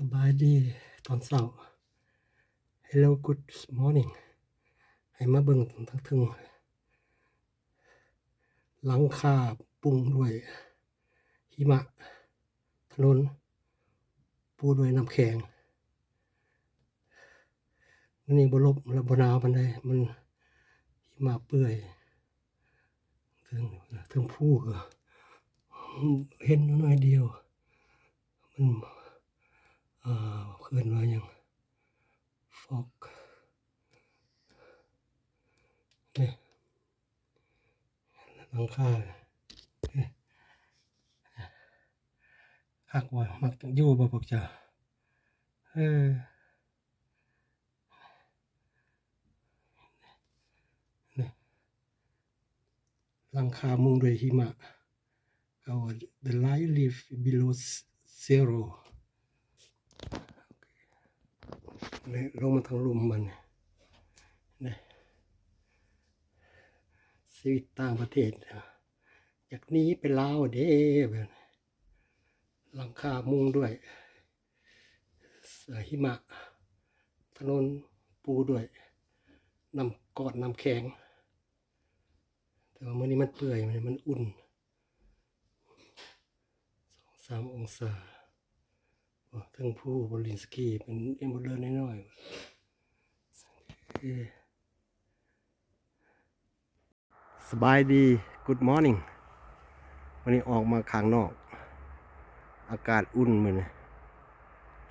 ສະບາຍດີຕອນເຊົ້າ. Hello, good morning. ໃຫ້ມາເບິ່ງທາງເທິງ ຫຼັງຄາປຸງດ້ວຍຫິມະ, ຖະໜົນປູດ້ວຍນ້ຳແຂງ. ມື້ນີ້ບໍ່ລົມ ແລະ ບໍ່ໜາວປານໃດ, ມັນຫິມະເປື່ອຍ. ເທິງ ເທິງພູກໍເຫັນໜ້ອຍດຽວ. ມັນ ເອີ ເອີ້ນວ່າຫຍັງ? ຟອກ ນີ້ ຫຼັງຄາ. ຄັກວ່າ ມັກຢູ່ບໍ່ພວກເຈົ້າ? ເອີ ນີ້ ຫຼັງຄາມຸງດ້ວຍຫິມະ. ເຂົາວ່າ the light live below zero. ແລະ ລົງມາທາງລຸ່ມມັນ ນີ້ ຊີວິດຕ່າງປະເທດ ຢາກໜີໄປລາວເດ້. ຫຼັງຄາມຸງດ້ວຍຫິມະ, ຖະໜົນປູດ້ວຍນ້ຳກ້ອນນ້ຳແຂງ. ແຕ່ວ່າມື້ນີ້ມັນເປື່ອຍ ມັນ ມັນອຸ່ນ ສອງສາມອົງສາ. ໂອ້ ເທິງພູບໍລິນສະກີ ເປັນ ເປັນເດີນນ້ອຍໆ. ໂອເຄ ສະບາຍດີ good morning. ວັນນີ້ອອກມາຂ້າງນອກ ອາກາດອຸ່ນມື້ນີ້.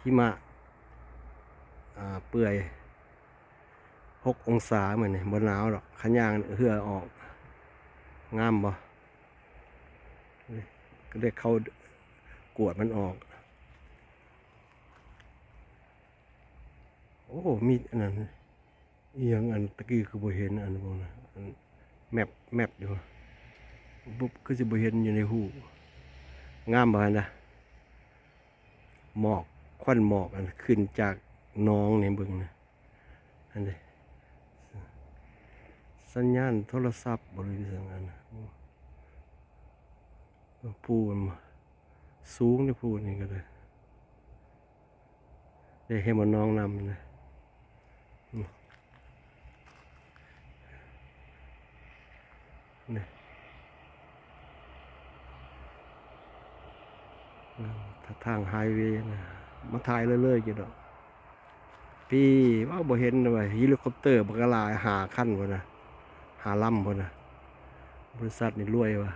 ຫິມະ ອ່າ ເປື່ອຍ ຫົກອົງສາມື້ນີ້ ບໍ່ໜາວດອກ. ຄັນຍ່າງເຫື່ອອອກ. ງາມບໍ່? ກໍໄດ້ເຂົ້າກວດມັນອອກ. ໂອ້ ມີອັນນັ້ນ ອີ່ຫຍັງ ອັນຕະກີ້ຄືບໍ່ເຫັນ ອັນພວກນັ້ນ ອັນແມັບ ແມັບຢູ່ ບໍ່ ຄືຊິບໍ່ເຫັນຢູ່ໃນຮູບ. ງາມບໍ່ຫັ້ນນະ? ໝອກ ຄວັນໝອກ ອັນຂຶ້ນຈາກໜອງນີ້ ເບິ່ງນະ ອັນນີ້ ສັນຍານໂທລະສັບບໍ່ ຫຼືຫຍັງ ອັນນັ້ນ ພູມັນສູງເດ້ ພູນີ້ກໍໄດ້. ໄດ້ເຫັນບໍ່ ໜອງນ້ຳນະ ນີ້ ທາງໄຮເວນະ ມາຖ່າຍເລື້ອຍໆຢູ່ດອກ. ປີ ເວົ້າບໍ່ເຫັນວ່າເຮລິຄອບເຕີບັກຫຼາຍ ຫ້າຄັນພຸ້ນນະ ຫ້າລຳພຸ້ນນະ. ບໍລິສັດນີ້ລວຍວ່າ.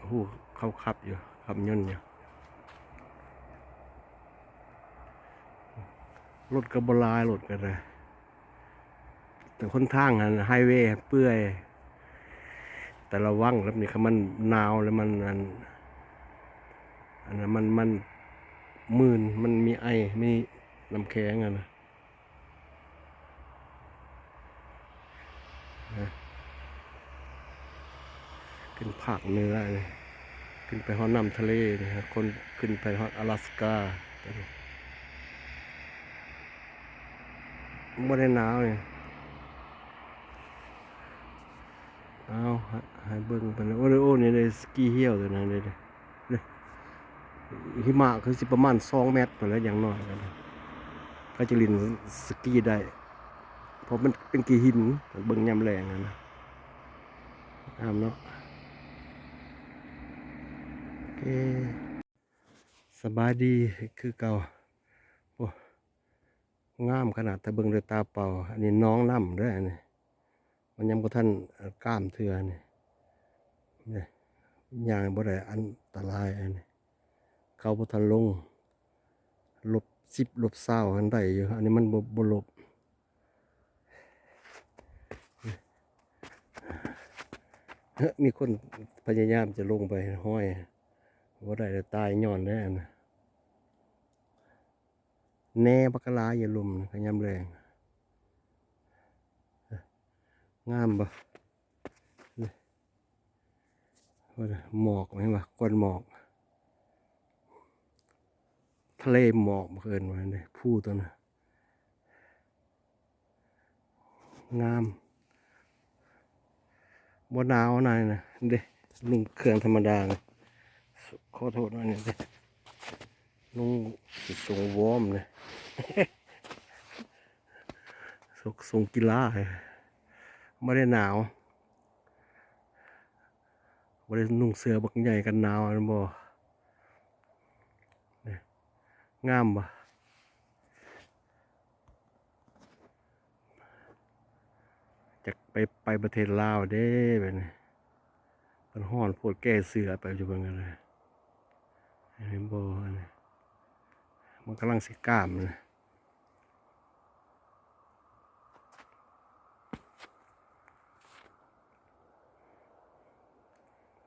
ໂອ້ ເຂົາຂັບຢູ່ ຂັບຍົນຢູ່. ລົດກໍບໍ່ຫຼາຍ ລົດກໍໄດ້ ແຕ່ຫົນທາງຫັ້ນ ໄຮເວເປື່ອຍ. ແຕ່ລະວັງແບບນີ້ ຄັນມັນໜາວແລ້ວມັນ ອັນ ອັນນັ້ນ ມັນ ມັນມື່ນ ມັນມີໄອ ມີນ້ຳແຂງຫັ້ນນະ. ຂຶ້ນພາກເໜືອນີ້ ຂຶ້ນໄປຮອດນ້ຳທະເລນີ້ ຄົນຂຶ້ນໄປຮອດອາລາສກາ. ບໍ່ໄດ້ໜາວນີ້. ເອົາ ໃຫ້ ໃຫ້ເບິ່ງໄປເລີຍ. ໂອ້ ໂອ້ ນີ້ເດ້ ສະກີຮຽວຕົວນັ້ນເດ້. ນີ້ ຫິມະຄືຊິປະມານສອງແມັດພຸ້ນແຫຼະ ຢ່າງໜ້ອຍກໍໄດ້ ກໍຈະຫຼິ້ນສະກີໄດ້ ເພາະມັນເປັນຂີ້ຫີນ. ເບິ່ງຍາມແລງຫັ້ນນະ ງາມເນາະ. ໂອເຄ ສະບາຍດີຄືເກົ່າ. ໂອ້ ງາມຂະໜາດ ຖ້າເບິ່ງດ້ວຍຕາເປົ່າ. ອັນນີ້ໜອງນ້ຳເດີ້ ອັນນີ້ ມັນຍັງບໍ່ທັນ ເອີ ກ້າມເທື່ອນີ້ ນີ້ ຍ່າງບໍ່ໄດ້ ອັນຕະລາຍ. ອັນນີ້ເຂົາບໍ່ທັນລົງ ລົບສິບ ລົບຊາວຫັ້ນໄດ້ຢູ່ ອັນນີ້ມັນບໍ່ ບໍ່ລົບ. ມີຄົນພະຍາຍາມຈະລົງໄປຫ້ອຍ ບໍ່ໄດ້ ແລ້ວຕາຍຍ້ອນແລ້ວ ອັນນັ້ນ. ແໜ່ບັກຫຼາຍຢູ່ລຸ່ມນີ້ ຍາມແລງ. ງາມບໍ່? ນີ້ ໝອກ ເຫັນບໍ່? ຄວັນໝອກ ທະເລໝອກ ເຂົາເອີ້ນວ່ານີ້ ພູຕົວນັ້ນ. ງາມ ບໍ່ໜາວນາຍນະ ເດ້ ນຸ່ງເຄື່ອງທຳມະດານະ. ຂໍໂທດໜ້ອຍໜຶ່ງເດ້. ນຸ່ງ ຊຸດຊົງວອມເດ້ ຊຸດຊົງກິລາ ບໍ່ໄດ້ໜາວ ບໍ່ໄດ້ນຸ່ງເສື້ອບັກໃຫຍ່ກັນໜາວ ແມ່ນບໍ່? ນີ້ ງາມບໍ່? ຈັກໄປ ໄປປະເທດລາວເດ້ບາດນີ້ ມັນຮ້ອນໂພດ ແກ້ເສື້ອໄປຢູ່ເບິ່ງກັນເລີຍ ເຫັນບໍ່? ອັນນີ້ ມັນກຳລັງຊິກ້າມນະ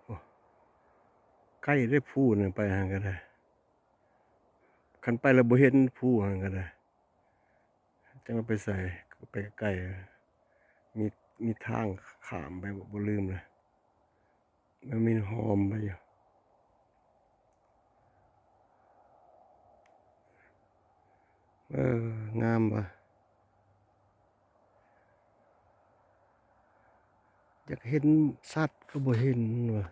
ໂອ້ ໄກເດ້ພູນັ້ນ ໄປຫັ້ນກໍໄດ້ ຄັນໄປແລ້ວບໍ່ເຫັນພູຫັ້ນກໍໄດ້ ຈັກວ່າໄປໃສ ໄປໄກ ມີ ມີທາງຂ້າມໄປ ບໍ່ ບໍ່ລືມລະ ມັນມີຮ່ອມໄປຢູ່ ເອີ ງາມວ່າ ຢາກເຫັນສັດກໍບໍ່ເຫັນວ່າ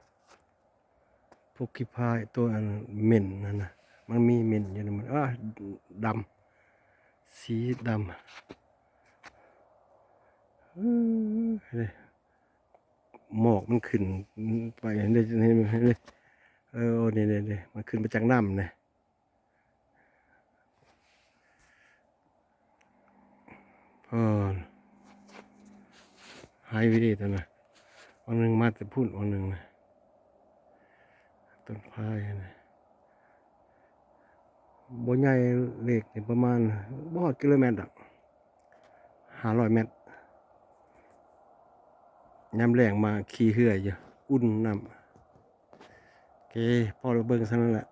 ພວກຂີ້ພາຍ ຕົວອັນເໝັ້ນຫັ້ນນະ ມັນມີເໝັ້ນຢູ່ໃນມັນ ອາ ດຳ ສີດຳ ເອີ ໝອກມັນຂຶ້ນໄປ ເຫັນເດ້ ເຫັນເດ້ ເອີ ນີ້ໆໆ ມັນຂຶ້ນມາຈາກນ້ຳນະ ເອີ ໄຮເວຕົວນະ ຫວ່າງໜຶ່ງມາແຕ່ພຸ້ນ ຫວ່າງໜຶ່ງນະ ຕົ້ນພາຍນະ ບໍ່ໃຫຍ່ ເລກນີ້ປະມານບໍ່ຮອດກິໂລແມັດດອກ ຫ້າຮ້ອຍແມັດ ຍາມແລ້ງມາຂີ່ເຮືອຢູ່ ອຸ່ນນ້ຳ ໂອເຄ ພໍລະເບິ່ງສ່ຳນັ້ນແຫຼະ.